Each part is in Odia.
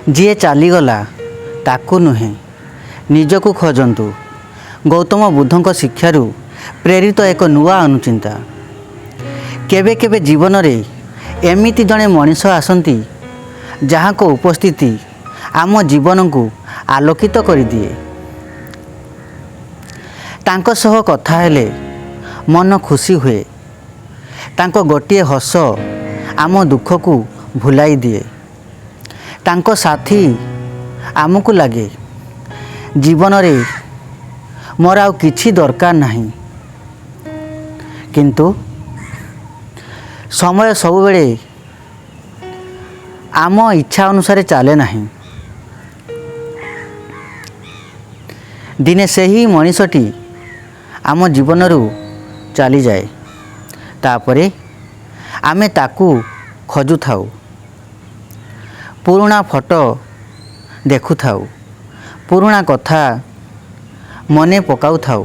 ଯିଏ ଚାଲିଗଲା ତାକୁ ନୁହେଁ, ନିଜକୁ ଖୋଜନ୍ତୁ। ଗୌତମ ବୁଦ୍ଧଙ୍କ ଶିକ୍ଷାରୁ ପ୍ରେରିତ ଏକ ନୂଆ ଅନୁଚିନ୍ତା। କେବେ କେବେ ଜୀବନରେ ଏମିତି ଜଣେ ମଣିଷ ଆସନ୍ତି, ଯାହାଙ୍କ ଉପସ୍ଥିତି ଆମ ଜୀବନକୁ ଆଲୋକିତ କରିଦିଏ। ତାଙ୍କ ସହ କଥା ହେଲେ ମନ ଖୁସି ହୁଏ। ତାଙ୍କ ଗୋଟିଏ ହସ ଆମ ଦୁଃଖକୁ ଭୁଲାଇ ଦିଏ। ତାଙ୍କ ସାଥୀ ଆମକୁ ଲାଗେ ଜୀବନରେ ମୋର ଆଉ କିଛି ଦରକାର ନାହିଁ। କିନ୍ତୁ ସମୟ ସବୁବେଳେ ଆମ ଇଚ୍ଛା ଅନୁସାରେ ଚାଲେ ନାହିଁ। ଦିନେ ସେହି ମଣିଷଟି ଆମ ଜୀବନରୁ ଚାଲିଯାଏ। ତାପରେ ଆମେ ତାକୁ ଖୋଜୁଥାଉ, ପୁରୁଣା ଫଟୋ ଦେଖୁଥାଉ, ପୁରୁଣା କଥା ମନେ ପକାଉଥାଉ।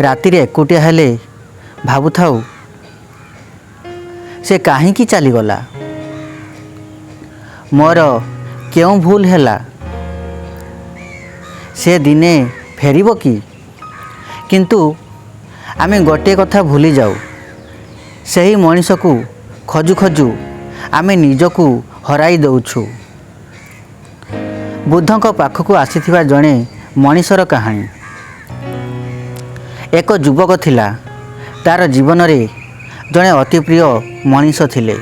ରାତିରେ ଏକୁଟିଆ ହେଲେ ଭାବୁଥାଉ, ସେ କାହିଁକି ଚାଲିଗଲା, ମୋର କେଉଁ ଭୁଲ ହେଲା, ସେ ଦିନେ ଫେରିବ କି? କିନ୍ତୁ ଆମେ ଗୋଟିଏ କଥା ଭୁଲିଯାଉ, ସେହି ମଣିଷକୁ ଖୋଜୁ ଖୋଜୁ ଆମେ ନିଜକୁ ହରାଇ ଦେଉଛୁ। ବୁଦ୍ଧଙ୍କ ପାଖକୁ ଆସିଥିବା ଜଣେ ମଣିଷର କାହାଣୀ। ଏକ ଯୁବକ ଥିଲା। ତା'ର ଜୀବନରେ ଜଣେ ଅତି ପ୍ରିୟ ମଣିଷ ଥିଲେ।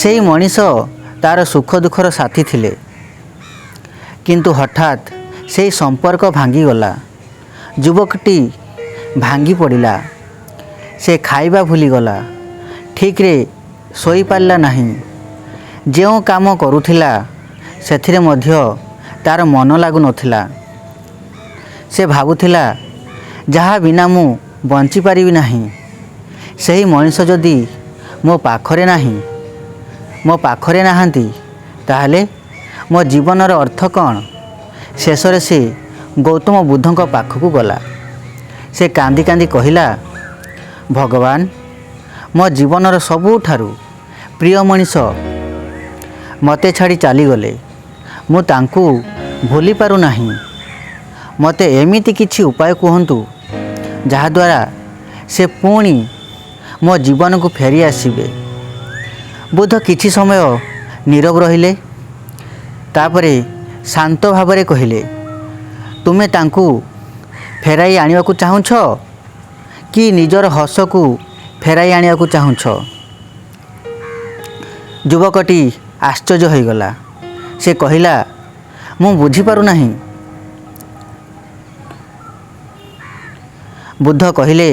ସେହି ମଣିଷ ତା'ର ସୁଖ ଦୁଃଖର ସାଥୀ ଥିଲେ। କିନ୍ତୁ ହଠାତ୍ ସେହି ସମ୍ପର୍କ ଭାଙ୍ଗିଗଲା। ଯୁବକଟି ଭାଙ୍ଗି ପଡ଼ିଲା। ସେ ଖାଇବା ଭୁଲିଗଲା, ଠିକ୍ରେ ଶୋଇପାରିଲା ନାହିଁ। ଯେଉଁ କାମ କରୁଥିଲା ସେଥିରେ ମଧ୍ୟ ତା'ର ମନ ଲାଗୁନଥିଲା। ସେ ଭାବୁଥିଲା, ଯାହା ବିନା ମୁଁ ବଞ୍ଚିପାରିବି ନାହିଁ, ସେହି ମଣିଷ ଯଦି ମୋ ପାଖରେ ନାହିଁ, ମୋ ପାଖରେ ନାହାନ୍ତି, ତାହେଲେ ମୋ ଜୀବନର ଅର୍ଥ କ'ଣ? ଶେଷରେ ସେ ଗୌତମ ବୁଦ୍ଧଙ୍କ ପାଖକୁ ଗଲା। ସେ କାନ୍ଦି କାନ୍ଦି କହିଲା, ଭଗବାନ, ମୋ ଜୀବନର ସବୁଠାରୁ ପ୍ରିୟ ମଣିଷ ମୋତେ ଛାଡ଼ି ଚାଲିଗଲେ। ମୁଁ ତାଙ୍କୁ ଭୁଲି ପାରୁନାହିଁ। ମୋତେ ଏମିତି କିଛି ଉପାୟ କୁହନ୍ତୁ, ଯାହାଦ୍ୱାରା ସେ ପୁଣି ମୋ ଜୀବନକୁ ଫେରି ଆସିବେ। ବୁଦ୍ଧ କିଛି ସମୟ ନୀରବ ରହିଲେ। ତାପରେ ଶାନ୍ତ ଭାବରେ କହିଲେ, ତୁମେ ତାଙ୍କୁ ଫେରାଇ ଆଣିବାକୁ ଚାହୁଁଛ କି ନିଜର ହସକୁ ଫେରାଇ ଆଣିବାକୁ ଚାହୁଁଛ? ଯୁବକଟି ଆଶ୍ଚର୍ଯ୍ୟ ହୋଇଗଲା। ସେ କହିଲା, ମୁଁ ବୁଝିପାରୁନାହିଁ। ବୁଦ୍ଧ କହିଲେ,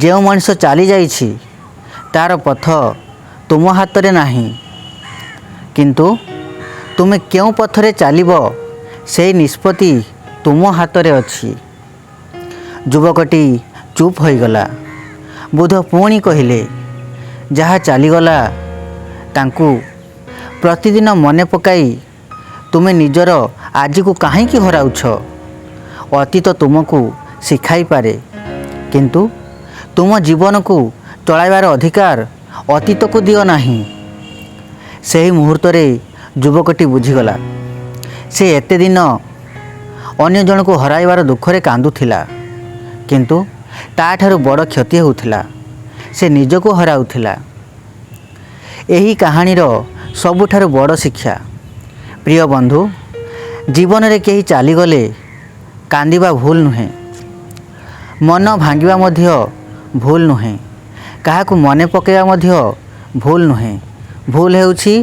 ଯେଉଁ ମଣିଷ ଚାଲିଯାଇଛି ତା'ର ପଥ ତୁମ ହାତରେ ନାହିଁ, କିନ୍ତୁ ତୁମେ କେଉଁ ପଥରେ ଚାଲିବ ସେହି ନିଷ୍ପତ୍ତି ତୁମ ହାତରେ ଅଛି। ଯୁବକଟି ଚୁପ୍ ହୋଇଗଲା। ବୁଦ୍ଧ ପୁଣି କହିଲେ, ଯାହା ଚାଲିଗଲା ତାଙ୍କୁ ପ୍ରତିଦିନ ମନେ ପକାଇ ତୁମେ ନିଜର ଆଜିକୁ କାହିଁକି ହରାଉଛ? ଅତୀତ ତୁମକୁ ଶିଖାଇପାରେ, କିନ୍ତୁ ତୁମ ଜୀବନକୁ ଚଳାଇବାର ଅଧିକାର ଅତୀତକୁ ଦିଅ ନାହିଁ। ସେହି ମୁହୂର୍ତ୍ତରେ ଯୁବକଟି ବୁଝିଗଲା, ସେ ଏତେ ଦିନ ଅନ୍ୟ ଜଣକୁ ହରାଇବାର ଦୁଃଖରେ କାନ୍ଦୁଥିଲା, କିନ୍ତୁ ତା'ଠାରୁ ବଡ଼ କ୍ଷତି ହେଉଥିଲା, ସେ ନିଜକୁ ହରାଉଥିଲା। ଏହି କାହାଣୀର ସବୁଠାରୁ ବଡ଼ ଶିକ୍ଷା, ପ୍ରିୟ ବନ୍ଧୁ, ଜୀବନରେ କେହି ଚାଲିଗଲେ କାନ୍ଦିବା ଭୁଲ ନୁହେଁ, ମନ ଭାଙ୍ଗିବା ମଧ୍ୟ ଭୁଲ ନୁହେଁ, କାହାକୁ ମନେ ପକାଇବା ମଧ୍ୟ ଭୁଲ ନୁହେଁ। ଭୁଲ ହେଉଛି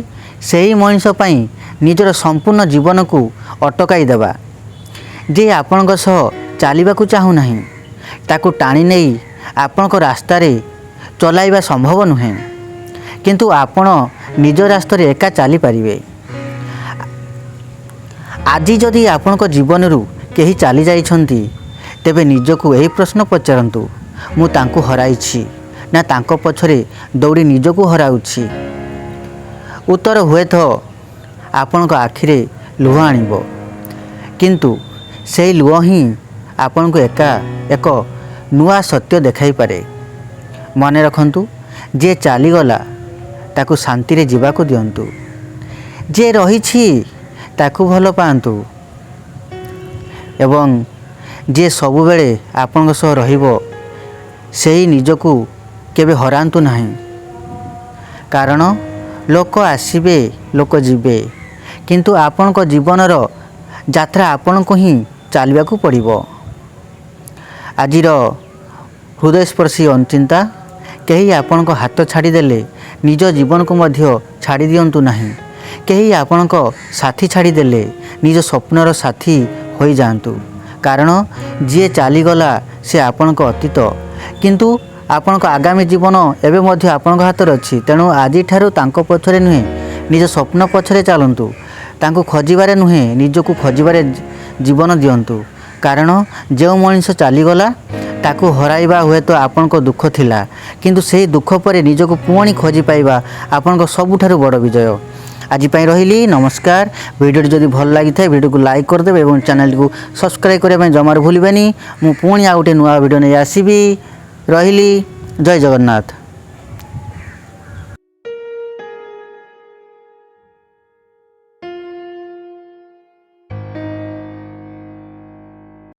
ସେହି ମଣିଷ ପାଇଁ ନିଜର ସମ୍ପୂର୍ଣ୍ଣ ଜୀବନକୁ ଅଟକାଇ ଦେବା। ଯିଏ ଆପଣଙ୍କ ସହ ଚାଲିବାକୁ ଚାହୁଁନାହିଁ, ତାକୁ ଟାଣି ନେଇ ଆପଣଙ୍କ ରାସ୍ତାରେ ଚଲାଇବା ସମ୍ଭବ ନୁହେଁ, କିନ୍ତୁ ଆପଣ ନିଜ ରାସ୍ତାରେ ଏକା ଚାଲିପାରିବେ। ଆଜି ଯଦି ଆପଣଙ୍କ ଜୀବନରୁ କେହି ଚାଲିଯାଇଛନ୍ତି, ତେବେ ନିଜକୁ ଏହି ପ୍ରଶ୍ନ ପଚାରନ୍ତୁ, ମୁଁ ତାଙ୍କୁ ହରାଇଛି ନା ତାଙ୍କ ପଛରେ ଦୌଡ଼ି ନିଜକୁ ହରାଉଛି? ଉତ୍ତର ହୁଏତ ଆପଣଙ୍କ ଆଖିରେ ଲୁହ ଆଣିବ, କିନ୍ତୁ ସେହି ଲୁହ ହିଁ ଆପଣଙ୍କୁ ଏକା ଏକ ନୂଆ ସତ୍ୟ ଦେଖାଇପାରେ। ମନେ ରଖନ୍ତୁ, ଯିଏ ଚାଲିଗଲା ତାକୁ ଶାନ୍ତିରେ ଯିବାକୁ ଦିଅନ୍ତୁ। ଯିଏ ରହିଛି ତାକୁ ଭଲ ପାଆନ୍ତୁ ଏବଂ ଯିଏ ସବୁବେଳେ ଆପଣଙ୍କ ସହ ରହିବ, ସେହି ନିଜକୁ କେବେ ହରାନ୍ତୁ ନାହିଁ। କାରଣ ଲୋକ ଆସିବେ, ଲୋକ ଯିବେ, କିନ୍ତୁ ଆପଣଙ୍କ ଜୀବନର ଯାତ୍ରା ଆପଣଙ୍କୁ ହିଁ ଚାଲିବାକୁ ପଡ଼ିବ। ଆଜିର ହୃଦୟସ୍ପର୍ଶୀ ଅନୁଚିନ୍ତା: କେହି ଆପଣଙ୍କ ହାତ ଛାଡ଼ିଦେଲେ ନିଜ ଜୀବନକୁ ମଧ୍ୟ ଛାଡ଼ି ଦିଅନ୍ତୁ ନାହିଁ। କେହି ଆପଣଙ୍କ ସାଥୀ ଛାଡ଼ିଦେଲେ ନିଜ ସ୍ୱପ୍ନର ସାଥୀ ହୋଇଯାଆନ୍ତୁ। କାରଣ ଯିଏ ଚାଲିଗଲା ସେ ଆପଣଙ୍କ ଅତୀତ, କିନ୍ତୁ ଆପଣଙ୍କ ଆଗାମୀ ଜୀବନ ଏବେ ମଧ୍ୟ ଆପଣଙ୍କ ହାତରେ ଅଛି। ତେଣୁ ଆଜିଠାରୁ ତାଙ୍କ ପଛରେ ନୁହେଁ, ନିଜ ସ୍ୱପ୍ନ ପଛରେ ଚାଲନ୍ତୁ। ତାଙ୍କୁ ଖୋଜିବାରେ ନୁହେଁ, ନିଜକୁ ଖୋଜିବାରେ ଜୀବନ ଦିଅନ୍ତୁ। କାରଣ ଯେଉଁ ମଣିଷ ଚାଲିଗଲା ତାକୁ ହରାଇବା ହୁଏତ ଆପଣଙ୍କ ଦୁଃଖ ଥିଲା, କିନ୍ତୁ ସେହି ଦୁଃଖ ପରେ ନିଜକୁ ପୁଣି ଖୋଜି ପାଇବା ଆପଣଙ୍କ ସବୁଠାରୁ ବଡ଼ ବିଜୟ। ଆଜି ପାଇଁ ରହିଲି, ନମସ୍କାର। ଭିଡ଼ିଓଟି ଯଦି ଭଲ ଲାଗିଥାଏ, ଭିଡ଼ିଓକୁ ଲାଇକ୍ କରିଦେବେ ଏବଂ ଚ୍ୟାନେଲଟିକୁ ସବସ୍କ୍ରାଇବ୍ କରିବା ପାଇଁ ଜମାରୁ ଭୁଲିବେନି। ମୁଁ ପୁଣି ଆଉ ଗୋଟେ ନୂଆ ଭିଡ଼ିଓ ନେଇ ଆସିବି। ରହିଲି, ଜୟ ଜଗନ୍ନାଥ।